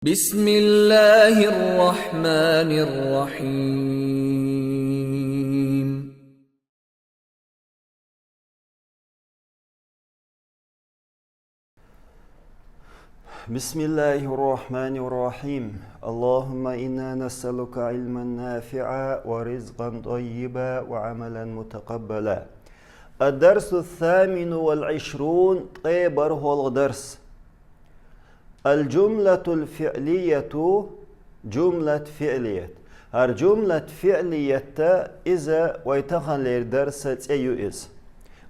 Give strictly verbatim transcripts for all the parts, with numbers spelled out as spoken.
بسم الله الرحمن الرحيم. بسم الله الرحمن الرحيم. اللهم إنا نسألك علما نافعا ورزقا طيبا وعملا متقبلا. الدرس الثامن والعشرون، ткъе бархӀалгӀа дарс. الجملة الفعلية, жумлат фиълият. ХӀара жумлат фиълиятта иза вай таханлера дарса цӀе ю иза.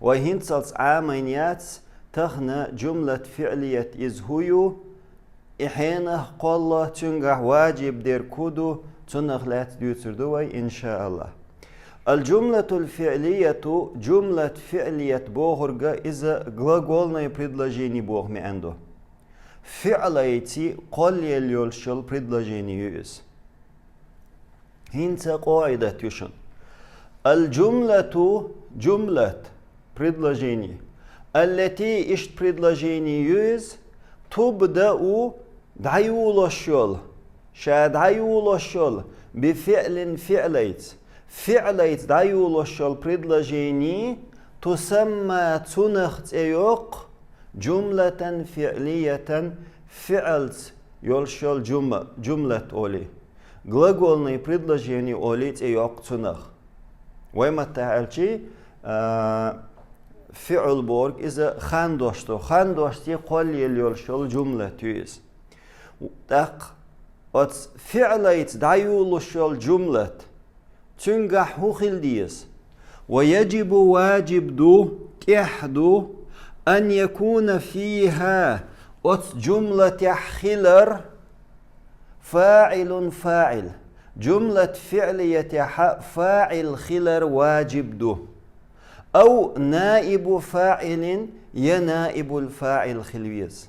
Вай хӀинцалц Ӏамийна яц, тахан жумлат фиълият иза хӀу ю, и хьенах кхолла, цуьнгахь важиб дерг хӀу ду, цунах лаьцна дуьйцур ду вай, иншааллахӀ. الجملة الفعلية, жумлат фиълият бохург иза глагольное предложение боху маьӀна ду. ФиӀлайца кхоллаелла йолуш йолу предложение ю иза. ХӀинца къаӀидат ю шуна. الجملة, жумлат, предложение. التي, иштта предложение ю иза, تبدأ, дӀайолош йолу, ша дӀайолош йолу, بفعل, фиӀлайца. ФиӀлайца дӀайолош йолу предложение, تسمى, цунах цӀе йоккху, جملة فعلية, фиӀлаца йолуш йолу жума-, жумлат олий. Глагольное предложение олий цӀе йоккху цунах. Вай маттахь аьлчи, а, фиӀл бохург иза хан дош ду. Хан дошца кхоллаелла йолуш йолу жумлат ю иза. ТӀаккха оцу фиӀлайца дӀайолуш йолу жумлат, цуьнгахь хӀун хила деза? ويجب, важиб ду, тӀехь ду, أن يكون فيها, оцу жумлатехь хилар, فاعل, фаӀил. Жумлат фиълиятехь фаӀил хилар важиб ду. أو نائب فاعل, я наибул фаӀил хила веза.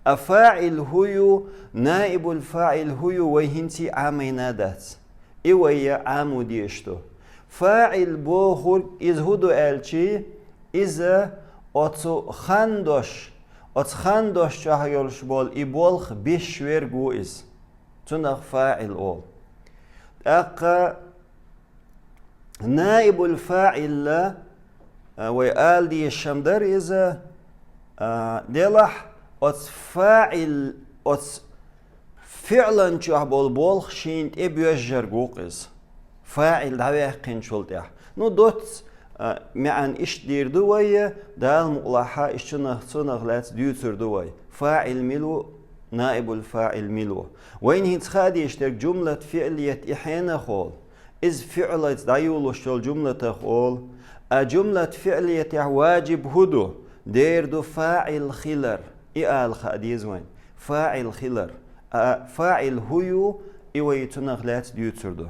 А фаӀил хӀу ю, наибул фаӀил хӀу ю, вай хӀинца а Ӏамийна дац. И вай а Ӏамо дезаш ду. ФаӀил бохург иза хӀу ду аьлчи, иза оцу хан дош, оцу хан дош чохь йолуш болу и болх беш верг ву иза. Цунах фаӀил олу. ТӀаккха наибул фаӀилла, а, вай ала дезаш-м дара иза, а, делахь оцу фаӀил, оцу фиълан чохь болу болх шена тӀе боьжжарг ву-кх иза. ФаӀил дӀаваьккхинчул тӀаьхьа. Ну, доцца, а, маьӀна иштта дийр ду вай, Дала мукъалахь, иштта цунах, цунах лаьцна дуьйцур ду вай. ФаӀил мила ву, наибул фаӀил мила ву. Вайна хӀинца хаа дезаш дерг жумлат фиълият и хьенах олу. Иза фиълайца дӀайолуш йолу жумлатах олу. А жумлат фиълиятехь важиб хӀу ду? Дера ду фаӀил хилар. И ала хаа деза вайн. ФаӀил хилар. А фаӀил хӀу ю, и вай цунах лаьцна дуьйцур ду.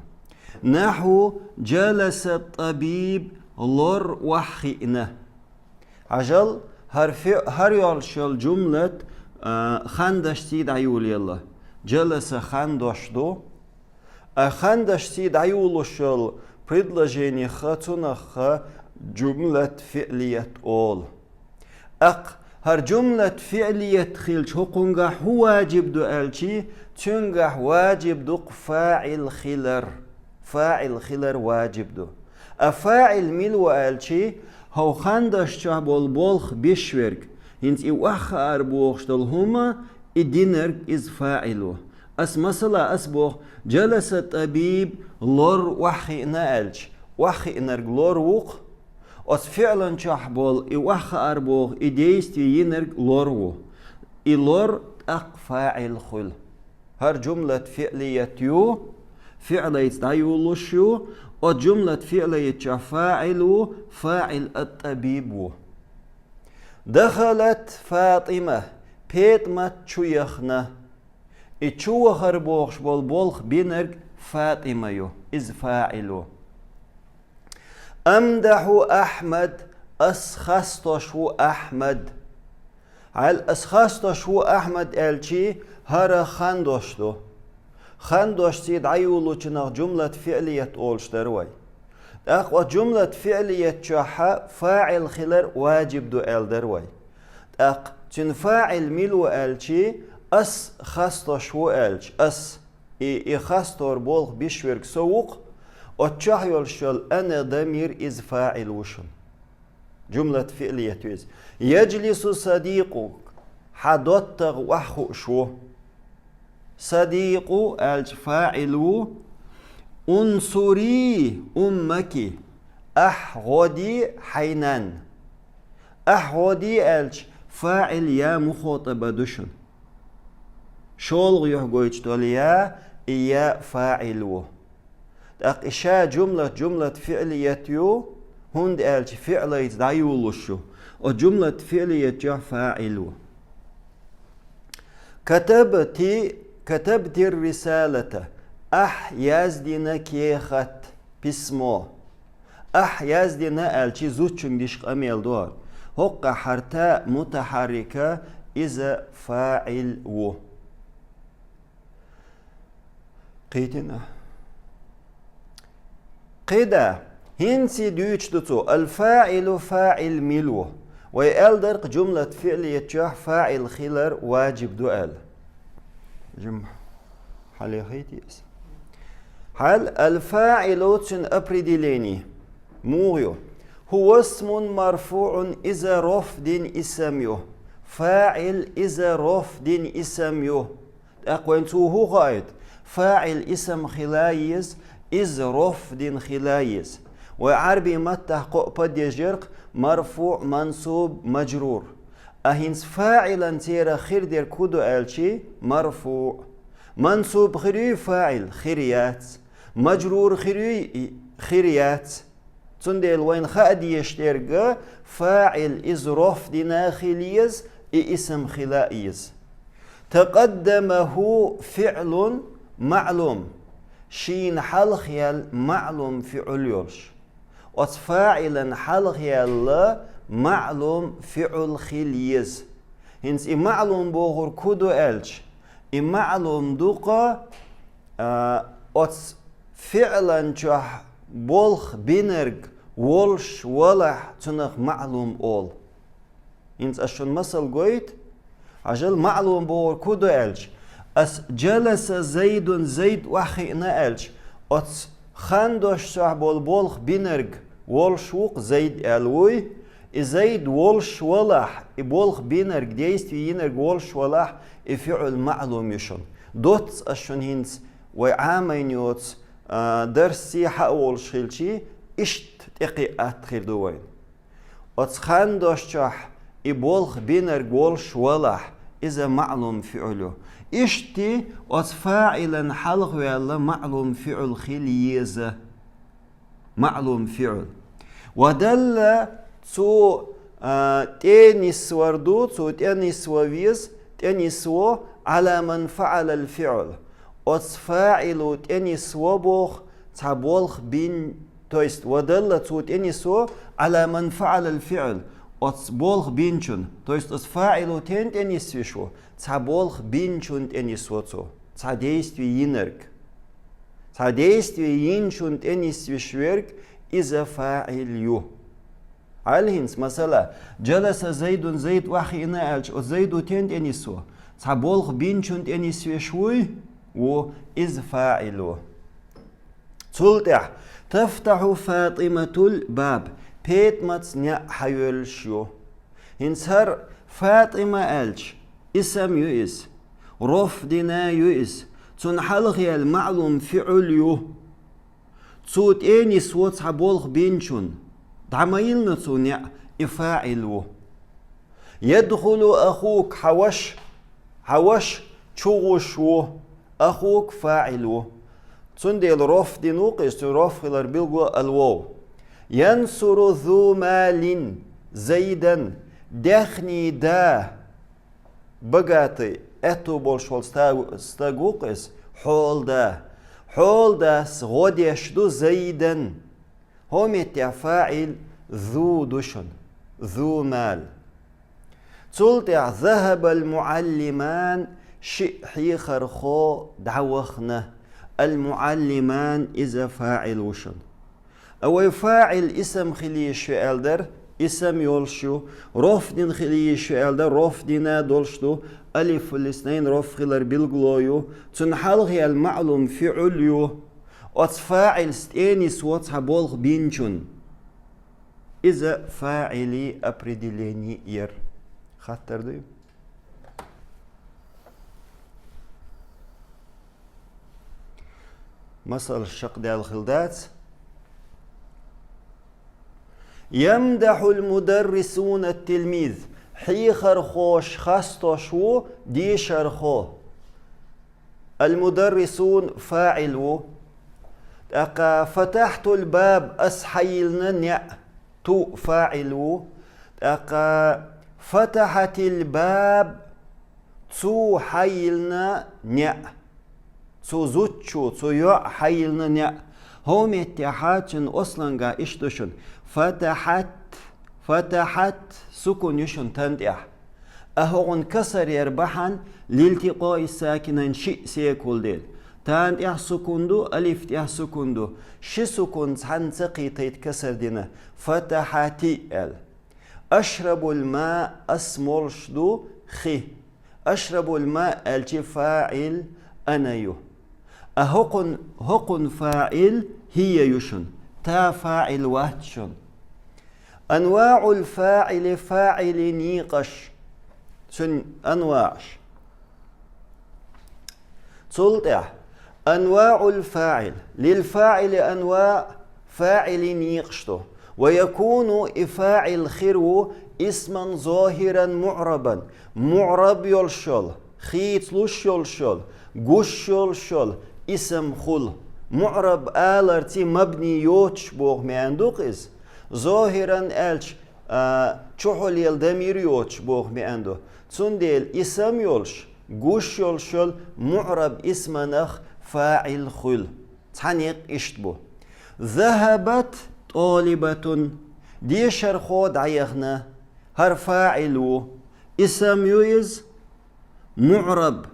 نحو جلس الطبيب, лор охьахиъна. Хьажал, хӀара фи-, хӀара йолуш йолу жумлат, а, хан дашций дӀайолаелла. Джаласа хан дош ду. А хан дашций дӀайолуш йолу предложениеха, цунах жумлат фиълият олу. ТӀаккха хӀара жумлат фиълият хилча, хӀокхунгахь хӀун важиб ду аьлчи, цуьнгахь важиб ду-кх фаӀил хилар. ФаӀил хилар важиб ду. А фаӀил мила ву аьлчи, хӀокху хан даш чохь болу болх беш верг, хӀинца и охьахаар бохуш долу хӀума, и динарг иза фаӀил ву. Ас масала ас боху, джаласа тӀабиб, лор охьахиъна аьлча, охьахиънарг лор ву-кх, оцу фиълан чохь болу и охьахаар боху и действие йинарг лор ву. И лор тӀаккха фаӀил хуьлу. ХӀара жумлат фиълият ю, фиълайца дӀайолуш ю, оцу жумлат фиълият чохь фаӀил ву, фаӀил ат-тӀабиб ву. Дахалат ФатӀима, ПетӀамат чу яхна. И чу вахар бохуш болу болх бинарг ФатӀима ю, иза фаӀил ву. Амдахьу Ахьмад, ас хастош ву Ахьмад. Хьал ас хастош ву Ахьмад аьлчи, хӀара хан дош ду. Хан дошций дӀайолучунах жумлат фиълият олуш дара вай. ТӀаккха оцу жумлат фиълият чохь фаӀил хилар важиб ду аьлла дара вай. ТӀаккха цуьнан фаӀил мила ву аьлчи, Ас хастош ву аьлча, ас, и, и хастор болх беш верг со ву-кх, оцу чохь йолуш йолу ана дамир иза фаӀил ву шуна. Жумлат фиълият ву иза. Яджлису садикъук, хьан доттагӀа охьахууш ву. Садикъу аьлча фаӀил ву, унсури уммаки, ахь гӀо де хьайн нанна. Ахь гӀо де аьлча, фаӀил я мухатаба ду шуна. ШолгӀа юьхь гойтуш долу я, и я фаӀил ву. ТӀаккха и ша жумлат, жумлат фиълият ю, хӀунда аьлча фиълица дӀайолалуш ю. Оцу жумлат фиълият чохь фаӀил ву. Катабти, катабтир рисалата. Ахь яздина кехат, письмо. Ахь яздина аьлча зудчуьнга деш къамел ду хӀара. ХӀокху хьарфа мутахьаррика, иза фаӀил ву. Кхийтина. КхидӀа, хӀинца дуьйцуш ду цо, ал-фаӀилу фаӀил мила ву. Вай аьлла дара-кх жумлат фиълият чохь фаӀил хилар ваджиб ду аьлла. Жим хьалехийти аса. Хьал ал-фаӀилу, цуьнан определени муха ю? ХӀува исмун марфуӀун, иза роф дина исам ю. ФаӀил иза роф дина исам ю. ТӀаккха вайна цо хӀун хаийта? ФаӀил исам хила еза, иза роф дина хила еза. Вай Ӏарбийн маттахь кхоъ падежарх марфуӀ, мансуб, мажрур. А хӀинца фаӀилан церан хир дерг хӀун ду аьлчи, марфуӀ. Мансуб хир юй фаӀил? Хир яц. Мажрур хир юй? Хир яц. Цундела вайна хаа дезаш дерг, фаӀил иза роф дина хила еза, и исам хила еза. Такъаддамаху фиӀлун маълум, шена хьалха яьлла маълум фиӀл йолуш. Оцу фаӀилан хьалха яьлла маълум фиӀл хила еза. ХӀинца и маълум бохург хӀун ду аьлча, и маълум ду-кх, а, оцу фиӀлан чохь болх бинарг волуш валахь, цунах маълум олу. ХӀинца ас шуна масал гойту, хьажал, маълум бохург хӀун ду аьлча, ас джаласа Зайдун, Зайд охьахиъна аьлча, оцу хан дош чохь болу болх бинарг волуш ву-кх Зайд аьлла вуй, и Зайд волуш валахь, и болх бинарг, действие йинарг волуш валахь, и фиӀл маълум ю шуна. Доцца ас шуна хӀинца вай Ӏамийна йоцу, а, дарсий хьа а волуш хилчий, иштта тӀекхиа атта хир ду вайна. Оцу хан дош чохь и болх бинарг волуш валахь, иза маълум фиӀл ю. Иштта оцу фаӀилан хьалха ваьлла маълум фиӀл хила еза. Маълум фиӀл. Ва далла, цо, а, тӀенисвар ду, цо тӀенисво веза, тӀенисво, Ӏала ман фаӀалал фиӀл. Оцу фаӀило тӀенисво боху, цхьа болх бин, то есть, ва далла, цо тӀенисво, Ӏала ман фаӀалал фиӀл, оцу болх бинчун, то есть, оцу фаӀило тен тӀенисвеш ву, цхьа болх бинчун тӀенисво цо, цхьа действие йинарг. Цхьа действие йинчун тӀенисвеш верг, иза фаӀил ю. Хьал хӀинца, масала, джаласа Зайдун, Зайд охьахиъна аьлча, оцу Зайдо тен тӀенисво? Цхьа болх бинчун тӀенисвеш вуй? Ву, иза фаӀил ву. Цул тӀаьхьа, тафтахьу ФатӀиматул баб, ПетӀмаца неӀ хьайоьллуш ю. ХӀинца хӀара ФатӀима аьлча, исам ю иза, роф дина ю иза, цунна хьалха яьлла маълум фиӀл ю. Цо тӀенисво цхьа болх бинчун, дӀа ма йиллина цо неӀ, и фаӀил ву. Ядхулу ахук, хьан ваша, хьан ваша чугӀуш ву, ахук фаӀил ву. Цундела роф дина ву-кх иза, цуьнан роф хилар билгало ал-вов. Янсуру зу малин Зайдан, даьхний да, богатый, аьтту болуш волу ста-, стаг ву-кх иза, хьолада. Хьоладас гӀо деш ду Зайдан. ХӀокху меттехь фаӀил зу ду шуна, зу мал. Цул тӀаьхьа захабал муӀаллиман, шиъ хьехархо дӀавахана. Ал муӀаллиман, иза фаӀил ву шуна. А вай фаӀил исам хила езаш ю аьлла дара, Исм йолуш ю, рофӀ дина хила йиш ю аьлла дан, рофӀ дина долуш ду, алифул иснайн рофӀ хилар билгало ю, цунна хьалха яьлла маълум фиӀл ю, оцу фаӀилца тӀе нисво цхьа болх бинчун. Иза фаӀили определени яра. Хаттар дуй? Масалаш чекхдаьлла хила дац. يمدح المدرسون التلميذ. Хьехархоша хастош ву дешархо. المدرسون фаӀил ву. ТӀаккха فتحت الباب, ас хьайиллина неӀ. Ту фаӀил ву. ТӀаккха فتحت الباب, цо хьайиллина неӀ. Цу зудчо, цу йоӀа хьайиллина неӀ. ХӀокху меттехь цуьнан ослангахь иштта ду шуна: فتحت, فتحت, сукун ю шуна тан тӀехь. А хӀокхунна касар яр бахьана, لالتقاء الساكنين, шиъ секула дела. Тан тӀехь сукун ду, алиф тӀехь сукун ду. Ши сукун цхьаьна ца кхетийта касар дина, فتحت аьлла. أشرب الماء, ас молуш ду хи. أشرب الماء аьлчи фаӀил أنا ю. А хӀокхун, хӀокхун фаӀил هي ю шуна. Та фаӀил вац шуна. أنواع الفاعل, фаӀилан некъаш. Цуьнан анваӀаш. Цул тӀаьхьа أنواع الفاعل. للفاعل أنواع, фаӀилан некъаш ду. ويكون, и фаӀил хир ву, اسما ظاهرا معربا, муӀраб йолуш йолу, хийцалуш йолуш йолу, гуш йолуш йолу исм хуьлу. МуӀраб аларца мабни йоцуш боху маьӀна ду-кх иза. ЗохӀиран аьлча, а, чухула йолу дамир йоцуш боху маьӀна ду. Цундела исм йолуш, гуш йолуш йолу муӀраб исманах фаӀил хуьлу. Цхьа некъ иштта бу. ذهبت طالبة, дешархо дӀаяхна, хӀара фаӀил ву. Исм ю иза, муӀраб.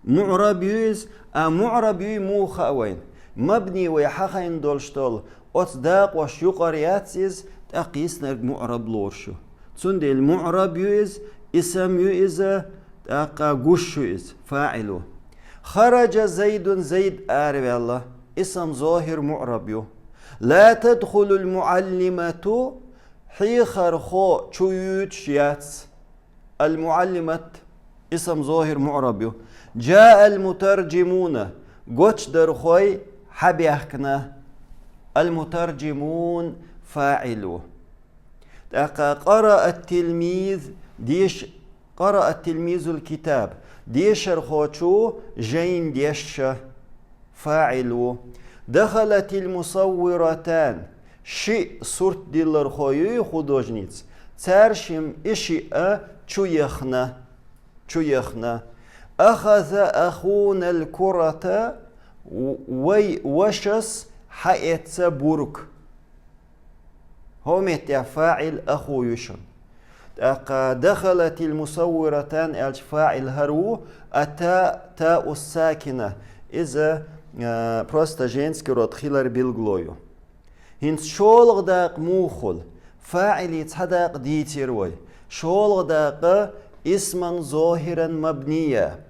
МуӀраб ю иза, а муӀраб юй муха хаьа вайна? Мабни вай хьахийна долуш долу оцу дакъош юкъара яц иза, тӀаккха йиснарг муӀраб лоруш ю. Цундела муӀраб ю иза, исм ю иза, тӀаккха гуш ю иза, фаӀил ву. خرج زيد, Зайд араваьлла, исм зохӀир муӀраб ю. لا تدخل المعلمة, хьехархо чу вуьйцуш яц. المعلمة, исм зохӀир муӀраб ю. جاء المترجمون, гочдархой хьабаьхкина. المترجمون фаӀил ву. ТӀаккха قرأ التلميذ, деш-, قرأ التلميذ الكتاب, дешархочо жайна дешша, фаӀил ву. دخلت المصورتان, шиъ сурт диллархо юй художница, цаьршимма и шиъ чу яхна, чу яхна. أخذ أخونا الكرة, в-, вай вашас хьаэцна бург. ХӀокху меттехь фаӀил أخو ю шуна. ТӀаккха دخلت المصورتان аьлча фаӀил хӀара ву, а та, تاء الساكنة. Иза, а, просто женский род хилар билгало ю. ХӀинца шолгӀа дакъа муха хуьлу? ФаӀили цхьа дакъа дийцира вай. ШолгӀа дакъа اسما ظاهرا مبنيا.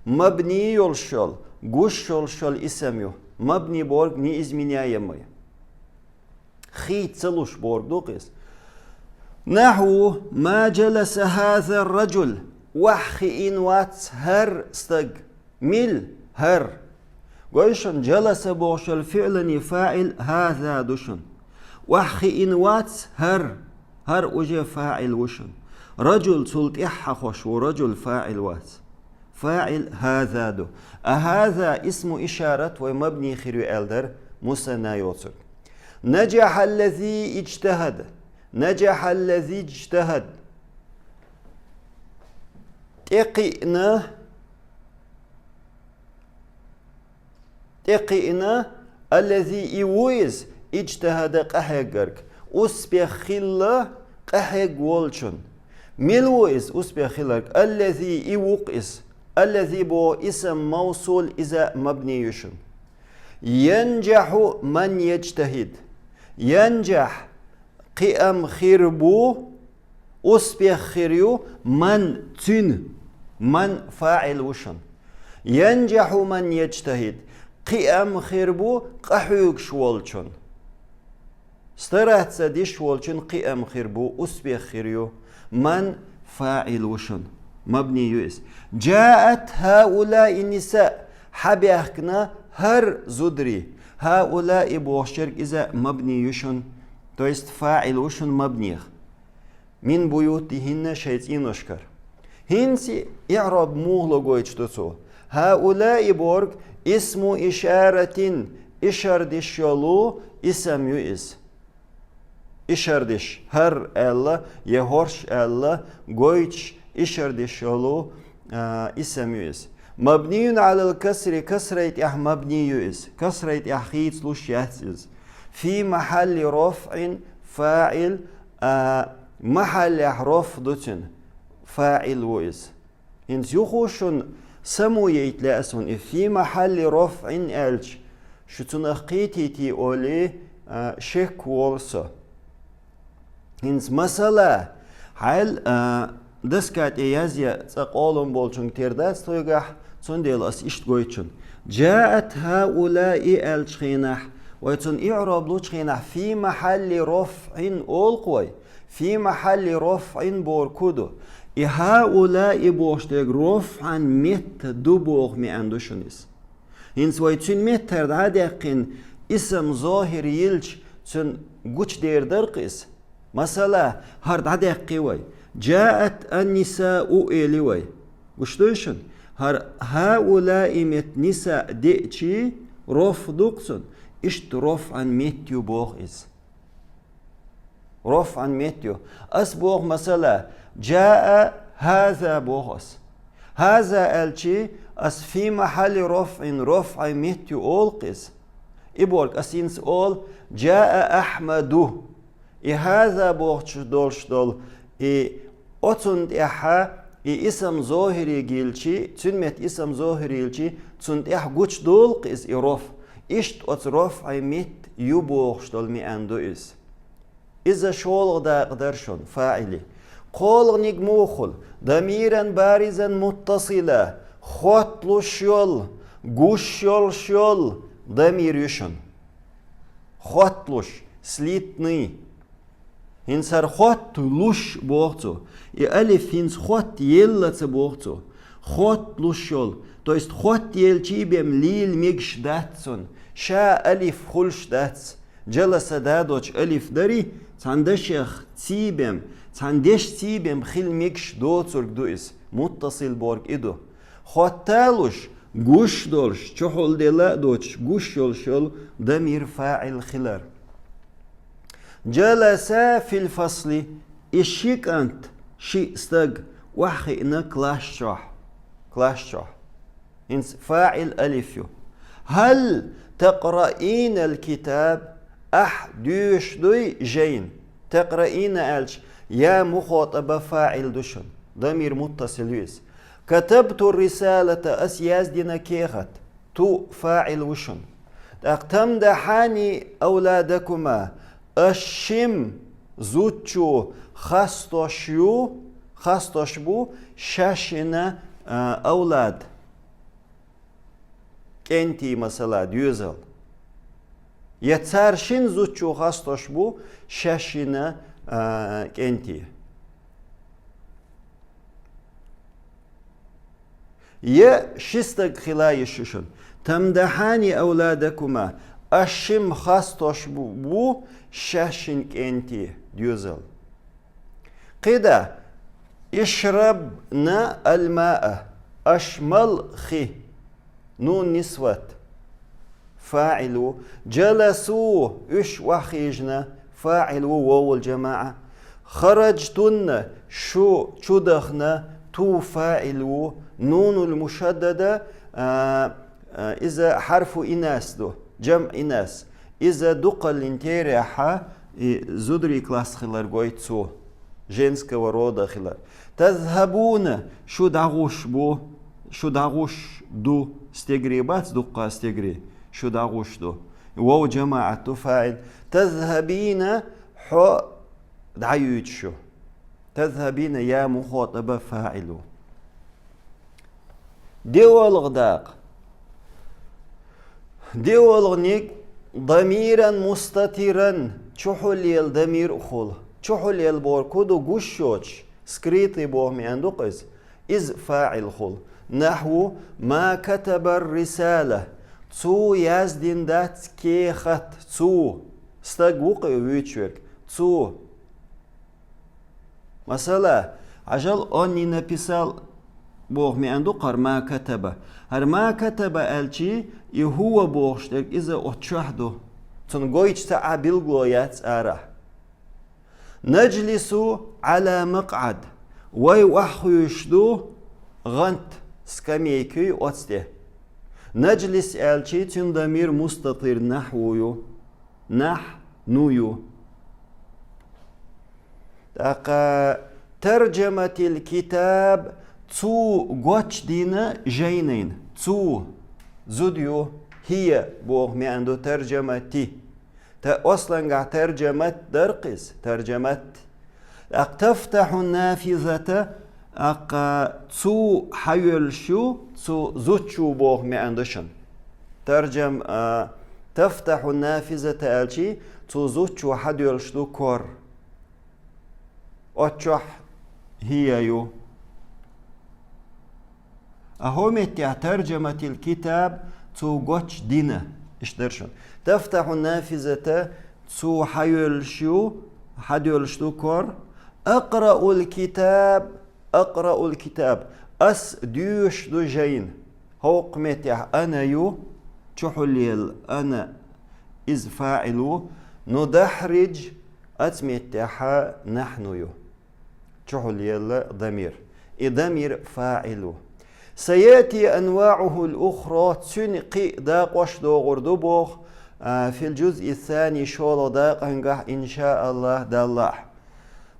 Мабни йолуш йолу, гуш йолуш йолу исм ю. Мабни бохург неизменяемый. Хийца ца луш бохург ду-кх иза. نحو: ما جلس هذا الرجل. Охьахиъна вац хӀара стаг. Мила? ХӀара. Гой шуна, جلس бохуш йолу фиълан фаӀил هذا ду шуна. Охьахиъна вац хӀара. ХӀара уже фаӀил ву шуна. رجل цул тӀаьхьа хьахош ву, رجل фаӀил вац. ФаӀил هذا ду. А هذا исму ишарат вай мабни хир ю аьлла дара, мусанна йоцург. نجح الذي اجتهد. نجح الذي اجتهد. ТӀекхиъна, тӀекхиъна, الذي и ву иза, اجتهد къахьегнарг, успех хилла къахьегна волчун. Мила ву иза успех хилларг? الذي и ву-кх иза. الذي боху исм мавсул, иза мабни ю шуна. ينجح من يجتهد. ينجح Кхиам хир бу, успех хир ю, ман цуьнан, ман фаӀил ву шун. Янжахьу ман яджтахӀид, кхиам хир бу къахьоьгуш волчун. Стараться деш волчун кхиам хир бу, успех хир ю. Ман фаӀил ву шун, мабни ю иза. Джаат хӀаулаи нниса, хьабаьхкина хӀара зударий. ХӀаулаи бохучерг иза мабни ю шун, то есть фаӀил ву шун мабнех. Мин буютихӀинна, шайн цӀеношкара. ХӀинца иӀраб муха ло гойтуш ду цо? ХӀаулаи борг исму ишаратин, ишар деш йолу исам ю иза. Ишар деш, хӀара аьлла, я хӀорш аьлла, гойтуш ишар деш йолу, а, исам ю иза. Мабниюн Ӏалал касри, касрай тӀехь мабни ю иза. Касрай тӀехь хийцалуш яц иза. Фи махьалли рофӀин фаӀил, а, махьаллехь рофӀ ду цуьнан, фаӀил ву иза. ХӀинца юха шуна саму яйта лаьа суна, и фи махьалли рофӀин аьлча, шу цунах кхетийтий олий, а, шек волу со. ХӀинца масала, хьайл, а, доска тӀе язъян цкъа къолам болчуьнга тера дац тхоьгахь, цундела ас иштта гойту шуна. Джаат хӀаулаи аьллачу хенахь, вай цунна иӀраб лучу хенахь, фи махьалли рофӀин олу-кх вай. Фи махьалли рофӀин бохург хӀун ду? И хӀаулаи бохуш дерг рофӀан метта ду боху маьӀна ду шуна иза. ХӀинца вай цуьнан метта хӀара дӀа а даьккхина, исам зохӀир йилча, цуьнан гучудер дара-кх иза. Масала, хӀара дӀадаьккхи вай. Джаат ан-нисау эли вай. Гуш дуй шуна? ХӀара хӀаулаи метта ниса деъчий, рофӀ ду-кх цунна. Иштта рофӀан метта ю боху иза. РофӀан метта ю. Ас боху масала, джаа хӀаза боху ас. ХӀаза аьлчий, ас фи махьалли рофӀин, рофӀан метта ю олу-кх иза. И борг ас хӀинца олу, джаа Ахьмаду. И хӀаза бохучу долуш долу, и оцунна тӀехьа, и исам зохӀири гилчий, цуьнан метта исам зохӀири йилчий, цунна тӀехь гучудолу-кх иза и рофӀ. Иштта оцу рофӀан метта ю бохуш долу маьӀна ду иза. Иза шолгӀа дакъа дара шуна, фаӀили. КхоалгӀаниг муха хуьлу? Дамиран баризан муттасила, хотталуш йолу, гуш йолуш йолу дамир ю шуна. Хотталуш, слитный. ХӀинца хӀара хотталуш боху цо. И алиф хӀинца хоттаелла ца боху цо. Хотталуш йолу, то есть хоттаелчий бен лийла мегаш дац цунна. Ша алиф хуьлуш дац. Джаласа да доцуш алиф дарий, цхьана дашех ций бен, цхьана дешций бен хила мегаш доцург ду иза. Муттасил борг и ду. Хотталуш, гуш долуш, чухьулделла а доцуш, гуш йолуш йолу дамир фаӀил хилар. Джаласа фил фасли, и ши кӀант, ши стаг охьахиъна класс чохь. Класс чохь. ХӀинца фаӀил алиф ю. Хьал такъраинал китаб, ахь доьшуш дуй жайна? Такъраина аьлча, я мухатӀаба фаӀил ду шуна. Дамир муттасил ю иза. Катабту рисалата, ас яздина кехат. Ту фаӀил ву шуна. ТӀаккха тамдахьани авладакума, аш шим зудчо хастош ю, хастош бу шаьшшина, а, авлад. КӀентий, масала, доьзал. Я цара шин зудчо хастош бу шаьшшина, а, кӀентий. Я ши стаг хила йиш ю шуна. Тамдахьани авладакума, аш шим хастош бу, бу шаьшшин кӀентий, доьзал. КхидӀа, ишрабна алмаа, аш мала хи. Нун нисват. ФаӀил ву. Джаласу, уьш охьахиъна, фаӀил ву вовул джамаӀа. Хараджтунна, шу чудахна, ту фаӀил ву. Нунул мушаддада, а, а, иза хьарфу инас ду, джамъ инас. Иза дукхаллин терахьа, и зударий класс хилар гойту цо, женского рода хилар. Тазхабуна, шу дӀагӀуш бу, шу дӀагӀуш ду, стегри бац дуккха стегри, шу дӀагӀуш ду. Вов джамаӀат ду фаӀил. Тазхабина, хьо дӀаюьйцуш ю. تذهبين يا مخاطبة فاعل. ДиъолгӀа дакъа. ДиъолгӀаниг ضميرا مستترا, чухьулъелла дамир а хуьлу. Чухьулъелла бохург хӀун ду, гуш йоцуш, скрытый боху маьӀна ду-кх иза. Иза фаӀил хуьлу. نحو ما كتب الرسالة. Цо яздина дац кехат. Цо. Стаг ву-кх и вуьйцуш верг. Цо. Масала, Ӏажал он не написал боху маьӀна ду-кх хӀара ما كتب. ХӀара ما كتب аьлчи, и هو бохуш дерг иза оцу чохь ду. Цунна гойтуш цхьа а билгало яц арахь. نجلس على مقعد. Вай охьахуьйсуш ду гӀант, скамейка оцу тӀе. نجلس аьлчи, цуьнан дамир مستتر نحو ю. نحن ю. ТӀаккха ترجمت الكتاب, цо гочдина жайнин. Цо зуда ю, هي боху маьӀна ду ترجمت. Та ослангахь ترجمت дара-кх иза, ترجمت. ТӀаккха تفتح النافذة, тӀаккха цо хьайоьллуш ю, цо зудчо боху маьӀна ду шуна. Таржам, а, تفتح النافذة аьлчи, цо зудчо хьадоьллуш ду кор. Оццохь هي ю. А хӀокху меттехь ترجمت الكتاب, цо гочдина. Иштта дара шуна. تفتح النافذة, цо хьайоьллуш ю, хьадоьллуш ду кор. أقرأ الكتاب, أقرأ الكتاب, ас доьшуш ду жайна. ХӀокху меттехь أنا ю, чухьулъелла أنا, иза фаӀил ву. ندحرج, оцу меттехь نحن ю. Чухьулъелла дамир. И дамир фаӀил ву. سيأتي أنواعه الأخرى, цуьнан кхин а дакъош догӀур ду боху, а, في الجزء الثاني, шолгӀа дакъангахь, إن شاء الله, Даллахь.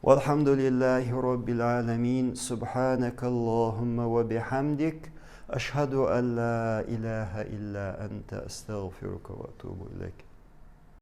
والحمد لله رب العالمين. سبحانك اللهم وبحمدك. أشهد أن لا إله إلا أنت. أستغفرك وأتوب إليك.